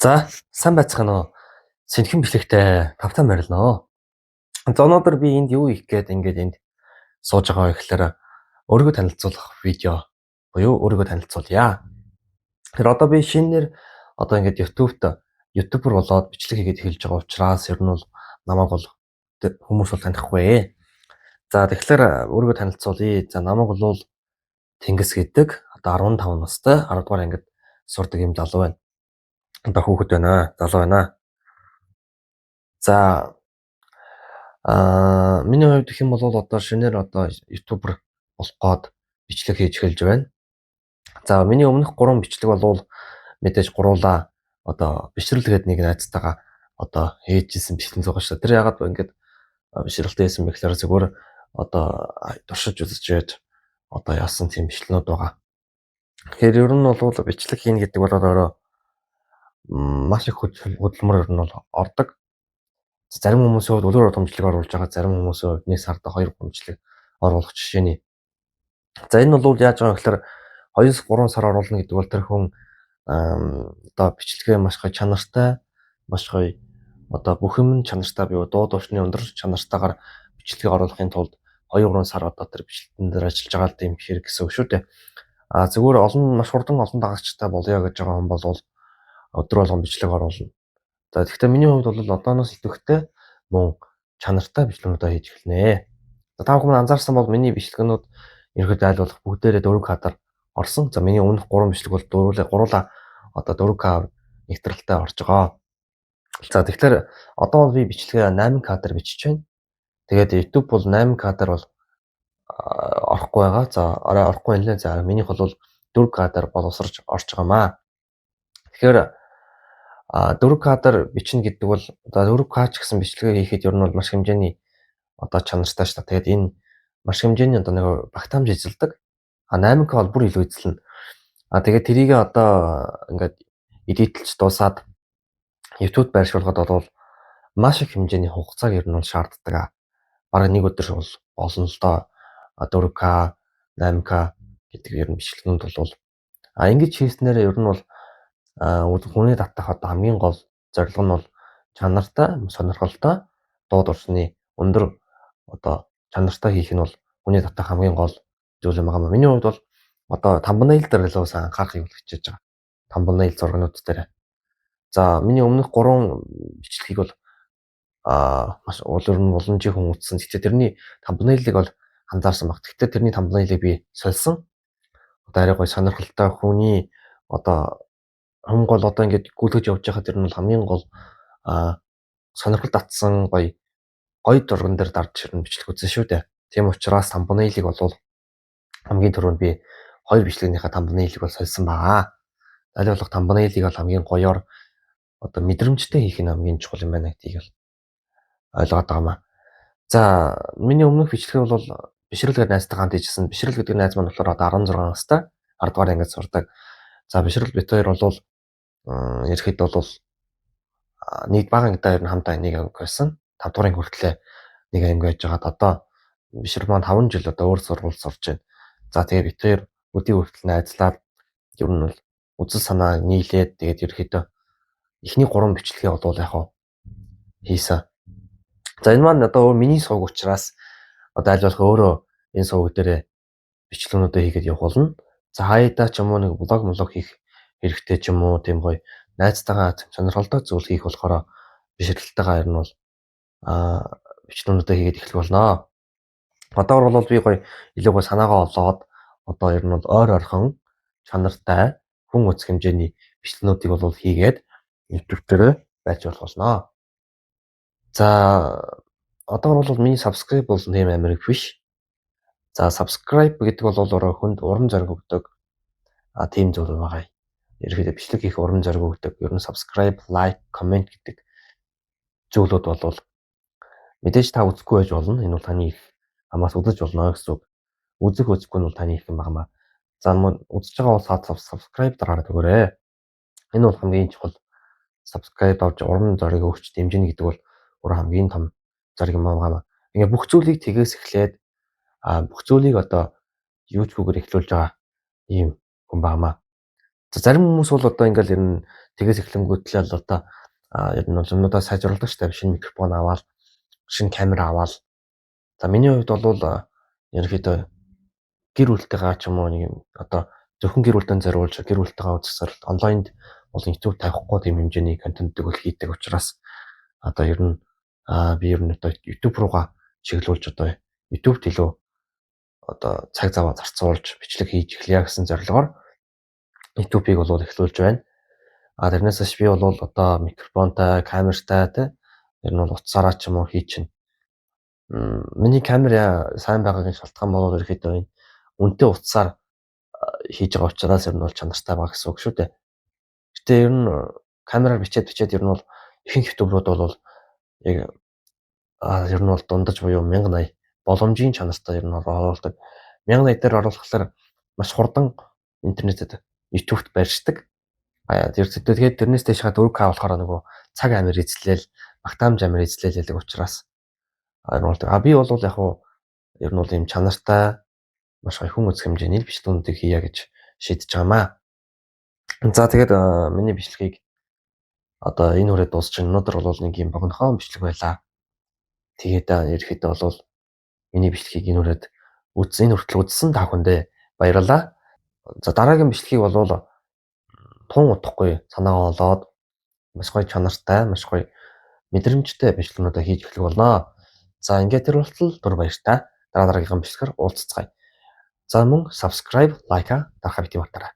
За, сайн байцгаана уу? Сэнхэн бичлэгтэй тавтан морилно. За, өнөөдөр би энд юу хийх гээд ингээд энд сууж байгаа вэ гэхээр өөрийгөө танилцуулах видео буюу өөрийгөө танилцуулъя. Тэгэхээр одоо би шинээр одоо ингээд YouTube-т YouTuber болоод бичлэг хийгээд эхэлж байгаа учраас ер нь бол намайг бол хүмүүс бол танихгүй. За, тэгэхээр өөрийгөө танилцуулъя. За, намайг бол Тэнгис гэдэг, одоо 15 настай, 10 дугаар ангид сурдаг юм залуу байна. Одоо хүүхэд байна, залуу байна. За, миний хувьд гэх юм бол одоо шинээр одоо YouTuber болох гээд бичлэг хийж эхэлж байна. За, миний өмнөх 3 бичлэг бол мэдээж гуруулаа одоо бишрэлгээд нэг найзтайгаа одоо хийжсэн бичлэг байгаа шүү. Тэр ягаад ингэж бишрэлтэй хийсэн бэ гэхээр зүгээр одоо туршиж үзэж байж одоо яасан тийм бичлэгнүүд байгаа. Тэгэхээр ер нь бол бичлэг хийнэ гэдэг бол өөрөө маш их хөдөлмөр ер нь бол ордог. Зарим хүмүүсийн хувьд өдөр болгон бичлэг оруулж байгаа, зарим хүмүүсийн хувьд нэг сард 2 3 бичлэг оруулах жишээний. За, энэ бол яаж байгаа вэ гэхээр 2-3 сар оруулна гэдэг бол тэр хүн одоо бичлэгээ маш гоё чанартай, маш гоё одоо бүх юм нь чанартай буюу дуу дуушны өндөр чанартайгаар бичлэгээ оруулахын тулд 2-3 сар одоо тэр бичлэгтэн дээр ажиллаж байгаа л юм хэрэг гэсэн үг шүү дээ. А зүгээр олон маш хурдан олон дагагчтай болъё гэж байгаа хүн бол өдөр болгон бичлэг оруулна. За, тэгэхдээ миний хувьд бол одооноос идэвхтэй мөн чанартай бичлэгнүүдээ хийж эхэлнэ. За, та бүхэн анзаарсан бол миний бичлэгнүүд ерөнхийдөө аль болох бүгдээрээ 4К дээр орсон. За, миний өмнөх 3 бичлэг бол дөрвөлээ гуруулаа одоо 4К нэгтрэлтэй орж байгаа. За, тэгэхээр одоо бол би бичлэгээ 8К дээр бичиж байна. Тэгээд YouTube бол 8К дээр бол орохгүй байгаа. За, арай орохгүй байна лээ. За, минийх бол 4К дээр боловсрож орж байгаамаа. Тэгэхээр 4К дээр бичнэ гэдэг бол одоо 4К ч гэсэн бичлэгээ хийхэд ер нь бол маш хэмжээний одоо чанартай шүү дээ. Тэгээд энэ маш хэмжээний одоо нэг багтаамж эзэлдэг. А 8К бол бүр илүү эзэлнэ. А тэгээд тэрийг одоо ингээд edit элж дуусаад YouTube байршуулахад бол маш их хэмжээний хугацааг ер нь бол шаарддаг. Бараг нэг өдөр бол болно л доо. 4К, 8К гэдэг ер нь бичлэгнүүд бол ингэж хийснээрээ ер нь бол хүний татах одоо хамгийн гол зорилго нь бол чанартай, сонирхолтой, дуу дурсны өндөр одоо чанартай хийх нь бол хүний татах хамгийн гол зүйл юм байна. Миний хувьд бол одоо thumbnail дээр илүү сайн анхаарахыг хичээж байгаа. Thumbnail зургнууд дээр. За, миний өмнөх 3 бичлэгийг бол маш ер нь уламжийн хүн үзсэн. Гэхдээ тэрний thumbnail-ыг бол анзаарсан баг. Гэхдээ тэрний thumbnail-ыг би сольсон. Одоо арай гой сонирхолтой, хүний одоо хамгийн гол одоо ингээд гүйлгэж явж байхад тэр нь бол хамгийн гол сонирхол татсан гоё гоё зурган дээр дарж ирнэ бичлэг үзсэн шүү дээ. Тийм учраас thumbnail-ыг бол хамгийн түрүүнд би хоёр бичлэгнийхээ thumbnail-ыг бол сольсон байгаа. Аль болох thumbnail-ыг бол хамгийн гоёор одоо мэдрэмжтэй хийх нь хамгийн чухал юм байна гэдгийг бол ойлгоод байгаа маа. За, миний өмнөх бичлэг бол бишрэл гэдэг найзтайгаа хамт хийжсэн. Бишрэл гэдэг найз маань болохоор одоо 16 настай, 10 дугаар ангид сурдаг. За, бишрэл бит хоёр бол ерхэд бол нэг бага ангидаа ер нь хамтаа нэг анги байсан. 5 дугаар анги хүртлээ нэг анги байж байгаад одоо бишрэл маань 5 жил одоо өөр сургууль сурч байна. За, тэгээ бит хоёр өдий хүртэл найзлаад ер нь бол үзэл санаа нийлээд тэгээд ерөөхдөө эхний 3 бичлэгээ бол яг хав хийсэн. За, энэ маань одоо миний сувг учраас одоо аль болох өөрөө энэ сувг дээр бичлэгнүүдээ хийгээд явах болно. За, хаяада ч юм уу нэг vlog млог хийх хэрэгтэй ч юм уу, тийм гоё найзтайгаа сонирхолтой зүйл хийх болохоор бишрэлтэйгээ ер нь бол бичлэгнүүдээ хийгээд эхлэх болно. Одоогор бол би гоё илүү гоё санаагаа олоод одоо ер нь бол ойр орхон чанартай хүн үзэх хэмжээний бичлэгнүүдийг бол хийгээд YouTube дээр байж болох болно. За, одоогор бол миний subscribe бол тийм амар их биш. За, subscribe гэдэг бол өөрөө хүнд урам зориг өгдөг тийм зүйл байгаа. Ерөнхийдөө бичлэг хийх урам зориг өгдөг. Ер нь subscribe, like, comment гэдэг зүйлүүд бол мэдээж та үзэхгүй байж болно. Энэ бол таны их амаас үзэж болно гэсэн үг. Үзэх үзэхгүй нь бол таны их юм байна. За, мөн үзэж байгаа бол subscribe дараарай өгөөрэй. Энэ бол хамгийн чухал. Subscribe авч урам зориг өгч дэмжинэ гэдэг бол өөр хамгийн том зориг юм байна. Ингээ бүх зүйлийг тгээс эхлээд бүх зүйлийг одоо юу ч үгээр эхлүүлж байгаа ийм хүн байнамаа. За, зарим хүмүүс бол одоо ингээл ер нь тэгээс эхлэнгүүтлээ л одоо ер нь бол юмнуудаа сайжруулдаг шүү дээ. Шинэ микрофон аваад, шинэ камер аваад. За, миний хувьд бол ерөнхийдөө гэр бүлтэйгээ ч юм уу нэг юм одоо зөвхөн гэр бүлдээ зориулж, гэр бүлтэйгээ үзэх зорилт онлайнд болон YouTube тавихгүй тийм хэмжээний контентыг бол хийдэг учраас одоо ер нь би ер нь одоо YouTube руугаа чиглүүлж, одоо YouTube-д илүү одоо цаг зав зарцуулж бичлэг хийж эхлэе гэсэн зорилгоор YouTube-ыг бол эхлүүлж байна. А тэрнээс биш би бол одоо микрофонтой, камертай, тий, ер нь бол утсаараа ч юм уу хий чинь. Миний камер сайн байгаагийн шалтгаан бол ерөөхдөө энэ үнэтэй утсаар хийж байгаа учраас ер нь бол чанартай байгаа гэсэн үг шүү дээ. Гэтэ ер нь камераар бичээд бичээд ер нь бол ихэнх YouTuber ууд бол яг ер нь бол дундаж буюу 1080 боломжийн чанартай ер нь бол оруулдаг. 1080 дээр оруулахлаар маш хурдан интернетэд, YouTube-т барьждаг. А тэгээд тэрнээс дээш 4K болохоор нөгөө цаг амир эзлээл, багтаамж амир эзлээлдэг учраас ер нь бол а би бол яг уу ер нь бол ийм чанартай, маш гоё хүн үзэх хэмжээний бичлэгүүдийг хийя гэж шийдэж байгаамаа. За, тэгээд миний бичлэгийг одоо энэ хүрээд дуусчих. Өнөөдөр бол нэг юм богинохон бичлэг байлаа. Тэгээд ерөөхдөө бол миний бичлэгийг энэ хүрээд үзсэн, энэ хүртэл үзсэн та бүхэндээ баярлалаа. За, дараагийн бичлэгийг бол тун удахгүй санаагаа олоод маш гоё чанартай, маш гоё мэдрэмжтэй бичлэгнүүдээ хийж эхлэх болно. За, ингээд тэр болтол түр баяртай. Дараа дараагийнхаа бичлэгээр уулзцгаая. За, мөн subscribe, like дарахаа битгий мартаарай.